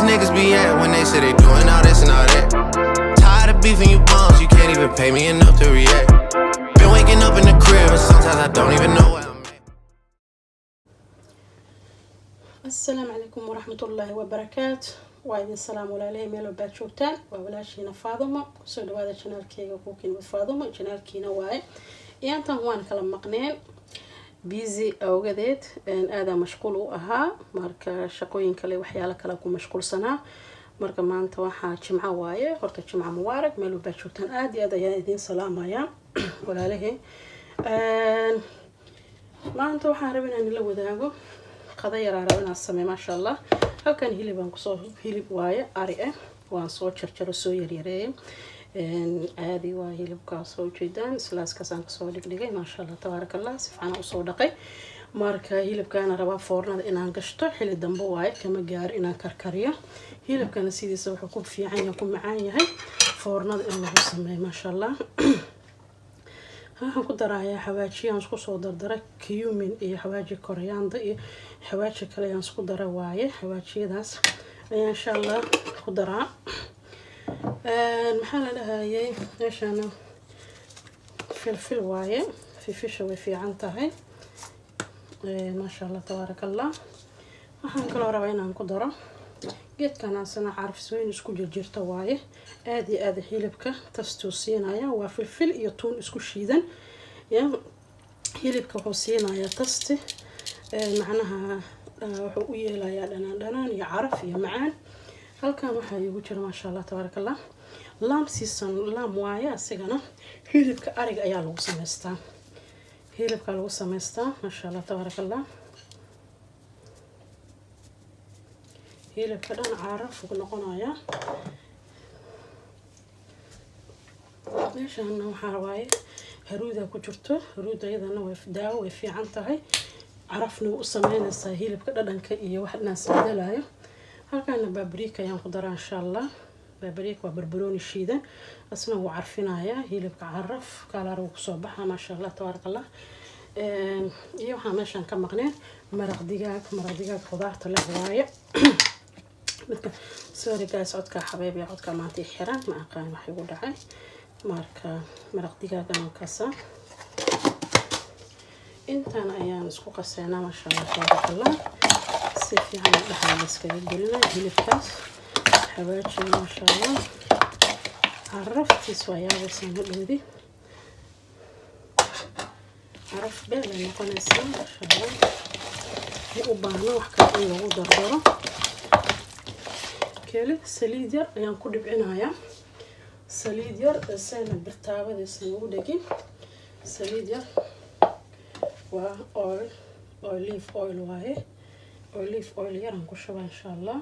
these niggas be at when they say they doing all this and all that? Tired of beefing you bums, you can't even pay me enough to react. Been waking up in the crib and sometimes I don't even know where I'm at. Asalaamu calaykum waraxmatullaahi wabarakaatu. Waa idin salaam walaalahey, meel walbaad joogtaan. Waa walaashiina Faadumo. Kusoo dhawaada channelkeyga Cooking with Faadumo. Channelkiina waaye. Iyaantan waan kala maqneen busy awgadeed, aadaa mashquul u ahaa, marka shaqooyin kale, waxyaalo kale ku mashquulsanaa. Marka maanta waxaa Jimco waaye. Horta Jimco mubaarak meel walbaad joogtaan. Aada iyo aad ayaan idiin salaamayaa walaalahey. Maanta waxaan raba inaan ila wadaago qada yaraa raba inaan sameey, maasha Allah. Halkan hilibaan kusoo, hilib waaye ari ah, waan soo jarjaro, soo yaryareeyay. Caadi waa hilibkaa, soo ujeedaan, slicekaasaan kasoo dhigdhigay. Maasha Allah, tabaaraka Allah, si fiican usoo dhaqay. Marka hilibkaana rabaa foornada inaan gashto. Xili dambe waaye, kama gaaro inaan karkariyo. Hilibkana sidiisa wuxuu ku fiican yahay, ku macaan yahay foornada in lagu sameeyo, maasha Allah. Waxaan ku darayaa xawaajiyaan isku soo dardaray, cumin iyo xawaaji coriander iyo xawaaji kale ayaan isku dara waaye. Xawaajiyadaas ayaan insha Allah ku daraa. Maxaa la dhahayay? Meeshaana filfil waaye. Filfisha way fiican tahay, maasha Allah, tabaaraka Allah. Waxaan kaloo rabaa inaan ku daro geedkan asana carfisweyn isku jirjirta waaye. Aada iyo aada hilibka tastuu siinaya. Waa filfil iyo tuun isku shiidan. Ya hilibka wuxuu siinayaa taste, macnaha wuxuu u yeelayaa dhanaan dhanaan iyo caraf iyo macaan. Halkan waxaa iigu jira, maasha Allah, tabaaraka Allah, lamb season, lamb waaye asigana. Hilibka ariga ayaa lagu samaystaa, hilibka lagu samaystaa, maasha Allah, tabaaraka Allah. Hilibka dhan caraf uu noqonayaa. Meeshaana waxaa waaye haruuda ku jirto. Haruuda iyadana way daawo, way fiican tahay, carafna u sameynaysaa hilibka, dhadhanka iyo wax dhanaas bedelayo. Halkaana paprika ayaan ku daraa insha Allah. Paprika waa barbarooni shiidan, asna wuu carfinayaa hilibka, caraf kalaar wuu kusoo baxaa, maasha Allah, tabaaraka Allah. Iyo waxaa meeshaan ka maqneen maraq digaag. Maraq digaag khudaarta leh waaye midka. Sorry guys, codkaa xabeeb iyo codkaa maanta xiran, ma aqaan wax igu dhacay. Marka maraq digaagan kasa intaan ayaan isku qaseynaa, maasha Allah, tabaaraka Allah. Si fiican dhexda la iskaga gelinaa hilibkaas xawaajiga, maasha Allah. Caraftiis waa yaabaysaan hadhowdi, caraf beel ay noqonaysaa, maasha Allah. Ma u baahno wax kale in lagu dardaro. Keli saliid yar ayaan ku dhibcinayaa, saliid yar sayna birtaabadiisan ugu dhegin. Saliid yar waa oil, olive oil waaye. Olive oil yaraan ku shubaa insha Allah,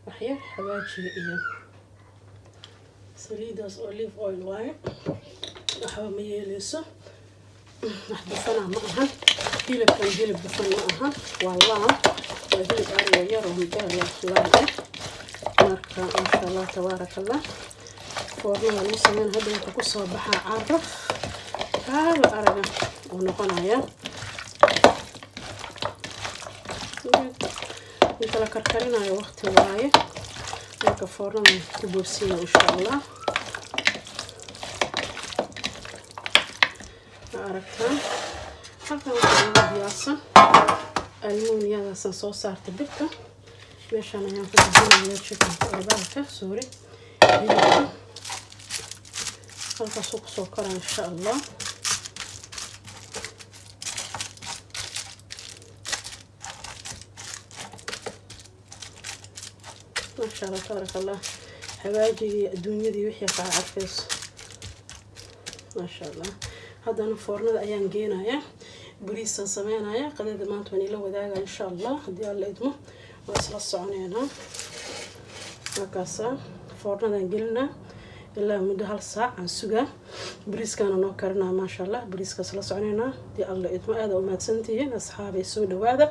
waxyar. Xawaajiga iyo saliidaas olive oil waaye, waxba ma yeeleyso, wax dufana ma ahan. Hilibkan hilib dufan ma ahan, waa lamb, waa hilib ariga yar oo beel lamb ah. Marka maasha Allah, tabaaraka Allah, foornada lagu sameyn hadda wuxuu kusoo baxaa caraf kaala araga uu noqonaya. Inta la karkarinayo waqti waaye, marka foornada ku boobsiina insha Allah. Ma aragtaan? Halkan waxaa inoo diyaarsan almuuniyadaasaan soo saartay birta. Meeshaan ayaan ku dejinaya chickenka, albaalka, sorry, hilibka halkaasuu kusoo koraa insha Allah. Maasha Allah, tabaaraka Allah. Xawaajigii adduunyadii wixii kaa carfayso, maasha Allah. Haddana foornada ayaan geenayaa, bariisaan sameynaya. Qadada maanta waan ila wadaaga insha Allah, haddii Alla idmo waa isla soconeynaa. Markaasaa foornadaan gelinaa ilaa muddo hal saac aan sugaa. Bariiskaana noo karinaa, maasha Allah. Bariiskaas la soconeynaa haddii Alla idmo. Aada umahadsantihiin asxaabay, soo dhawaada.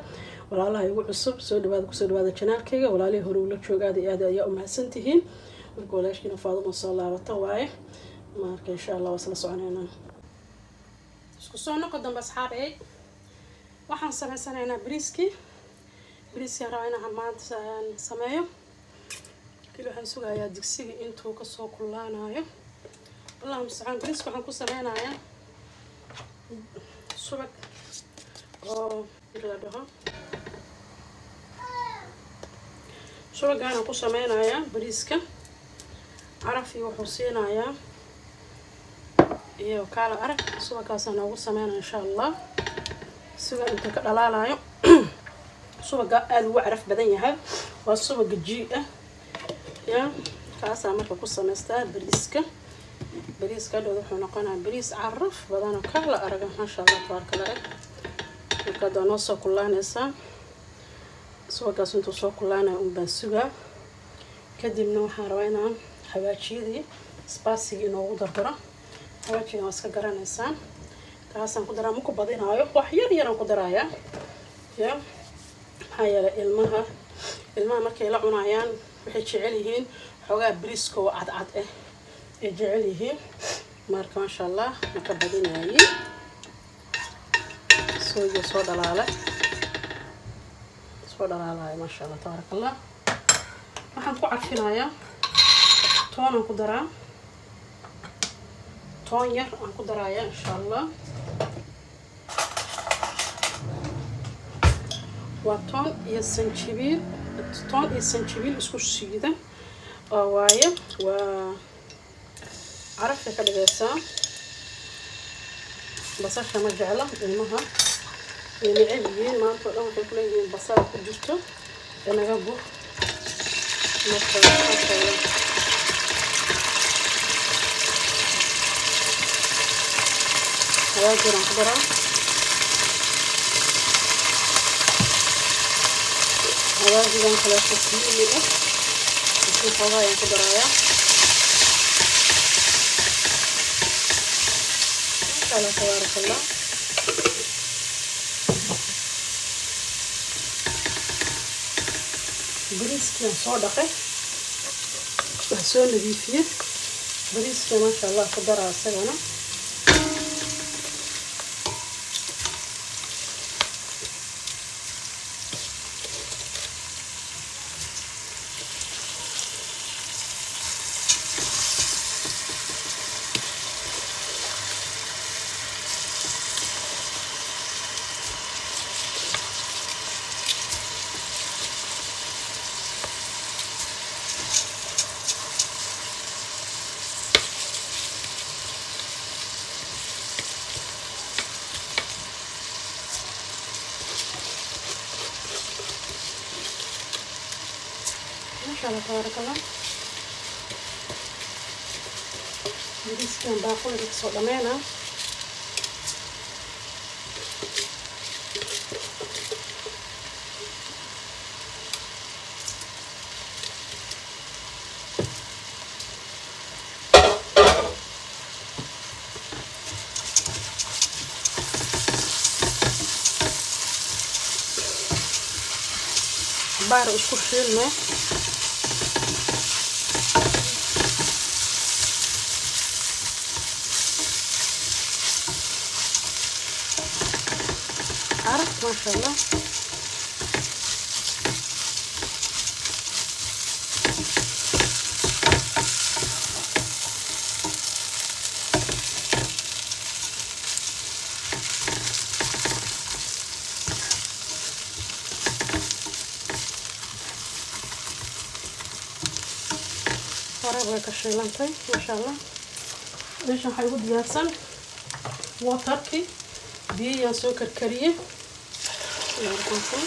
Walaalaha igu cusub, soo dhawaada, kusoo dhawaada channelkayga. Walaalihii hore ula jooga, aada iyo aad ayaa umahadsantihiin. Marka walaashiina Faaduma soo laabata waaye. Marka insha Allah waa isla soconeynaa. Isku soo noqo dambe asxaab. Ey, waxaan sameysanaynaa bariiskii. Bariiskaan rabaa inaan maanta sameeyo. Keli waxaan sugayaa digsiga intuu kasoo kullaanayo. Allahu mustacaan. Bariiska waxaan ku sameynayaa subag oo la dhaho, subagaanaan ku sameynayaa bariiska. Caraf iyo wuxuu siinayaa iyo kaala arag. Subagaasaan noogu sameynaya, insha Allah. Suga intuu ka dhalaalayo, subaga aada ugu caraf badan yahay, waa subaga ghee ah ya. Kaasaa marka ku samaystaa bariiska. Bariiska hadhowda wuxuu noqonayaa bariis caraf badan oo kaala araga, maasha Allah, tabaaraka Allah. Marka hadda noo soo kullaanaysaa. Subagaas intuu soo kullaanayo un baan sugaa. Kadibna waxaan rabaa inaan xawaajiyadii, spice-igii inoogu dardaro. Xawaajigan waa iska garanaysaan, kaasaan ku daraa. Ma ku badinaayo, wax yar yaraan ku darayaa ya. Maxaa yeelay ilmaha markay la cunayaan waxay jecel yihiin xoogaa bariiska oo cadcad ah ay jecel yihiin. Marka, maasha Allah, ma ka badinaayey. Sooyo soo dhalaala, soo dhalaalaya, maasha Allah, tabaaraka Allah. Waxaan ku carfinayaa toonaan ku daraa, toon yar aan ku darayaa, insha Allah. Waa toon iyo sanjibiil, toon iyo sanjibiil isku shiidan oo waaye. Waa carafay ka dhigaysaa. Basasha ma jecla ilmaha, way neceb yihiin. Maanta oo dhan waxay kuleeyihiin basala ku jirto inaga gur. Marka, maasha Allah, hawaajiraan ku daraa. Hawaajigan kaleeto fiili ah isna xoogaa ayaan ku darayaa, maasha Allah, tabaaraka Allah. Bariiskiiaan soo dhaqay, wax soo nadiifiyey. Bariiska, maasha Allah, ku daraa isagana. Maasha Allah, tabaaraka Allah. Bariiskan baaquliga kasoo dhameynaa. Baar isku shiilne. Caraf, maasha Allah. Hore way ka shiilantay, maasha Allah. Meeshan waxaa igu diyaarsan waterkii, biyihii soo karkariyey. Markaasi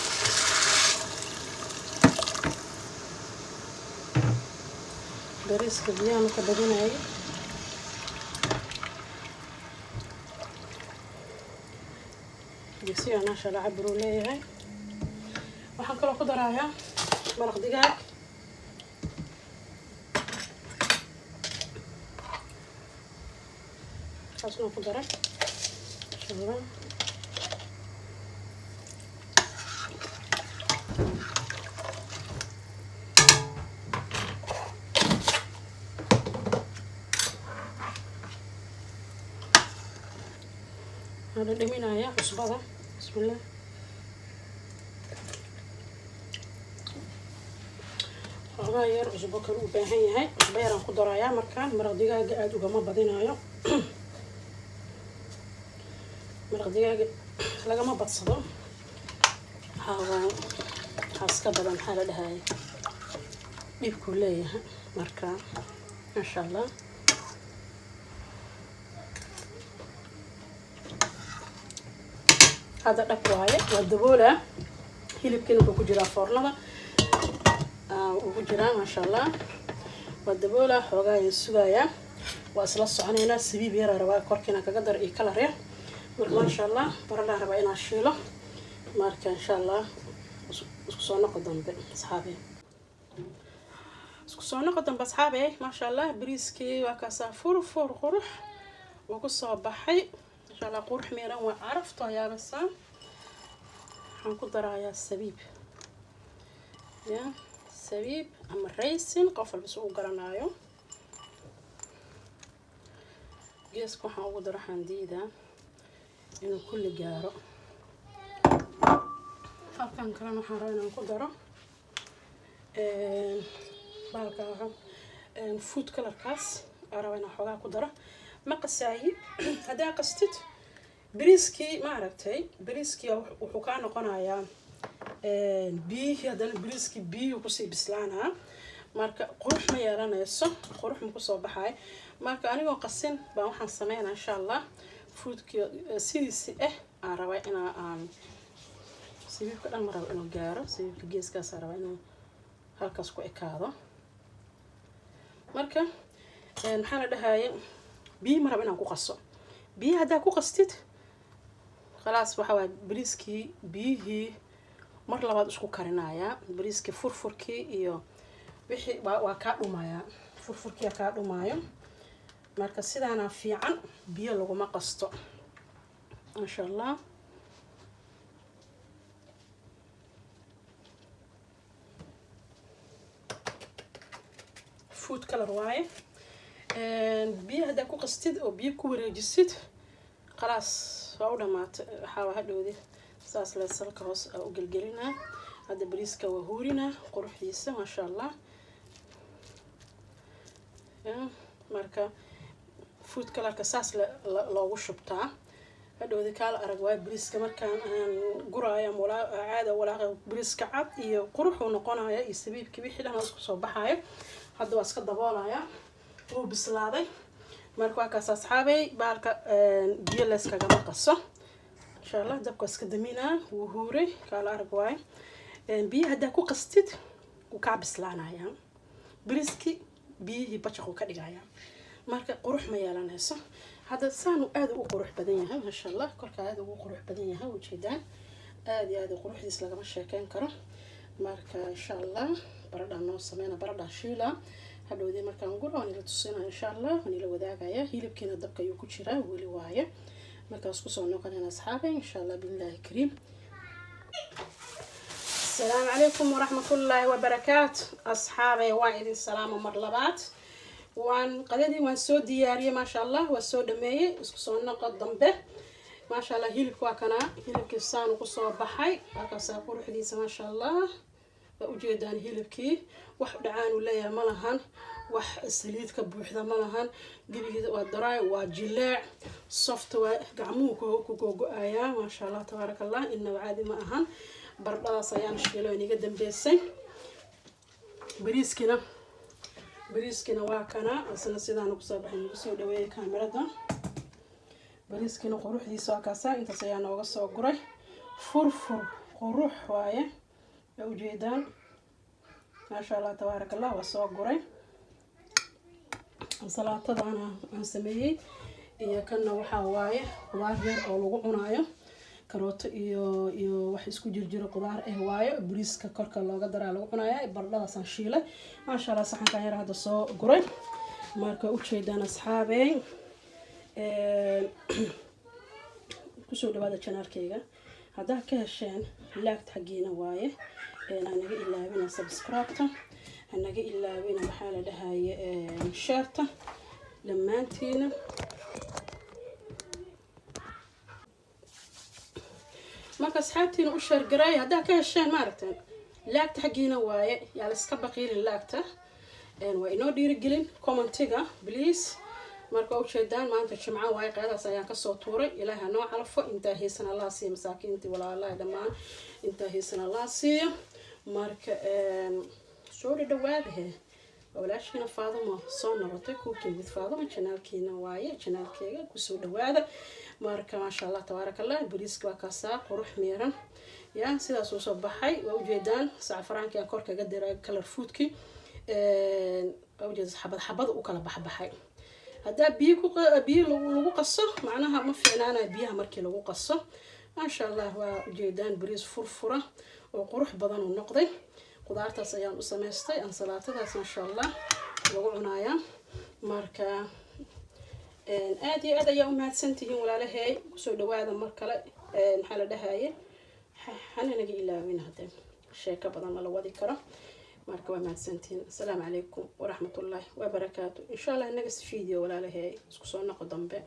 bariiska biyaha marka badinayay, digsiga, maasha Allah, cabir uu leeyahay. Waxaan kaloo ku darayaa maraq digaag. Kaasna ku daray, insha Allah. Waxaan dhadhaminayaa cusbada. Bismillah. Xoogaa. Xoogaa yar cusbo kale u baahan yahay, cusbo yaraan ku darayaa. Markaan maraq digaaga aada ugama badinayo, maraq digaaga lagama badsado. Waxaa waaye, waxaa iska badan, maxaa la dhahaya, dhibkuu leeyahay. Marka maasha Allah, hadda dhab waaye, waa daboolaa. Hilibkiina wuxuu ku jiraa foornada ugu jiraa. Maasha Allah, waa daboolaa, xoogaa ayaan sugayaa, waa isla soconaynaa. Sabiib yaraa rabaa korkiina kaga dar iyo kalar yar. Marka maasha Allah, baradhaan rabaa inaan shiilo. Marka insha Allah isku soo noqo dambe, asxaabe, isku soo noqo dambe, asxaabe. Maasha Allah, bariiskii waa kaasaa, furfur qurux uu kusoo baxay. Maasha Allah, qurux miiran, waa carafto yaabasaa. Waxaan ku darayaa sabiib ya sabiib ama raisin, qof walba si u garanaayo. Geeska waxaan ugu daro, waxaan diidaa inuu kulli gaaro. Halkan kalena waxaan rabaa inaan ku daro bahalka food colorkaas aan rabaa inaan xoogaa ku daro. Ma qasaayi. Haddaa qastid bariiskii, ma aragtay, bariiskii wuxuu kaa noqonayaa biyihii, haddana bariiskii biyihii kusii bislaanaa. Marka qurux ma yeelanayso, qurux ma kusoo baxayo. Marka anigoo qasin baan waxaan sameynaa, insha Allah, foodkii sidiisi ah aan rabaa inaa aan sabiibka dhan ma rabo inuu gaaro. Sabiibka geeskaas aan rabaa inuu halkaas ku ekaado. Marka maxaa la dhahaye, biyi ma rabo inaan ku qaso. Biyi haddaa ku qastid, khalaas, waxa waay bariiskii biyihii mar labaad isku karinayaa. Bariiskii furfurkii iyo wixii waa kaa dhumayaa, furfurkii kaa dhumaayo. Marka sidaana fiican, biyo laguma qasto, maasha Allah. Food color waaye. Biyo haddaa ku qastid oo biyo ku wareejisid, khalaas, waa u dhamaatay. Waxaa hadhowdi saas le salka hoos aa u gelgelinaa. Hadda bariiska waa huurinaa quruxdiisa, maasha Allah. Marka food colorka saas loogu shubtaa. Hadhowdi kaala arag waayo bariiska markaan aan guraayo ama caada walaaqa, bariiska cad iyo quruxuu noqonaya iyo sabiibkii wixii dhan isku soo baxaayo. Hadda waa iska daboolaya, wuu bislaaday. Marka waa kaas, asxaabey, bahalka biyo layskagama qaso. Insha Allah dabka iska daminaa, wuu huuray, kaala arag waayo. Biyo haddaa ku qastid, wuu kaa bislaanayaa bariiski, biyihii bajaq uu ka dhigayaa. Marka qurux ma yeelanayso. Hadda saanu aada ugu qurux badan yahay, maasha Allah, korka aada ugu qurux badan yahay, ujeedaan, aada iyo aada quruxdiis lagama sheekeyn karo. Marka insha Allah baradhaan noo sameyna, baradhaan shiila. Hadhowdii markaan guro waan ila tusinaya, insha Allah, waan ila wadaagaya. Hilibkiina dabka ayuu ku jiraa weli waaye. Markaas kusoo noqonayna, asxaabay, insha Allah, billahi kariim. Asalaamu calaykum waraxmatullaahi wabarakaatu, asxaabay, waan idin salaamo mar labaad. Waan qadadii waan soo diyaariyey, maasha Allah, waa soo dhameeyey. Isku soo noqo dambe. Maasha Allah, hilibka waa kanaa, hilibkii saanu kusoo baxay, halkaasaa quruxdiisa, maasha Allah, waa ujeedaan. Hilibkii wax dhacaanu leeyahay ma lahan, wax saliid ka buuxda ma lahan. Gebigiisa waa dry, waa jileec, soft, waa gacmuhu ku googo-ayaa. Maasha Allah, tabaaraka Allah, inaba caadi ma ahan. Baradhadaas ayaan shiilo iniga dambeysay. Bariiskina waa kana, isna sidaana kusoo baxay. Nagu soo dhaweeyay kaamirada. Bariiskina quruxdiisa waa kaasa, intaas ayaa nooga soo guray. Furfur qurux waaye, waa ujeedaan, maasha Allah, tabaaraka Allah. Waa soo guray. Salaatadana aan sameeyey iyo kanna waxaa waaye qudaar yar oo lagu cunaayo, karooto iyo wax isku jirjiro qudaar ah waayo. Bariiska korka looga daraa lagu cunaya. Baradhadaasaan shiilay, maasha Allah. Saxankan yar hadda soo guray. Marka ujeedaan, asxaabey, kusoo dhawaada channelkayga. Haddaa ka hesheen, like-ta xaggiina waaye. Hanaga ilaawina subscribe-ta, hanaga ilaawina, maxaa la dhahaye, share-ta dhammaantiina. Marka asxaabtiina u share gareeya haddaa ka hesheen, maaragtay. Like-ta xaggiina waaye, yaa la iska baqiilin. Like-ta waa inoo dhiirigelin, commentiga please. Marka ujeedaan, maanta Jimco waaye, qeedaas ayaan kasoo tuuray. Ilaaha noo calfo. Intaa haysan Allah siiyo, masaakiintii walaalaha dhammaan intaa haysan Allah siiyo. Marka soo dhadhawaadahe, walaashiina Faadumo soo noqotay, Cooking with Faadumo channelkiina waaye, channelkeega kusoo dhawaada. Marka maasha Allah, tabaaraka Allah, bariiska waa kaasaa, qurux miiran ya sidaas uu soo baxay. Waa ujeedaan, sacfaraankii aan kor kaga diray, color foodkii waa ujeeda, xabad xabad u kala baxbaxay. Haddaa biyo ku biyo lagu qaso, macnaha ma fiicnaanayo biyaha markii lagu qaso. Maasha Allah, waa ujeedaan, bariis furfura oo qurux badan uu noqday. Qudaartaas ayaan u samaystay, ansalaatadaas maasha Allah lagu cunayaa. Marka aada iyo aad ayaa u mahadsantihiin, walaalahay. Kusoo dhawaada mar kale. Maxaa la dhahaye, hana naga ilaawin hadee, sheeko badan ma la wadi karo. Marka waa mahadsantihiin. Asalaamu calaykum waraxmatullaahi wabarakaatu. Insha Allah next video, walaalahay, isku soo noqo dambe.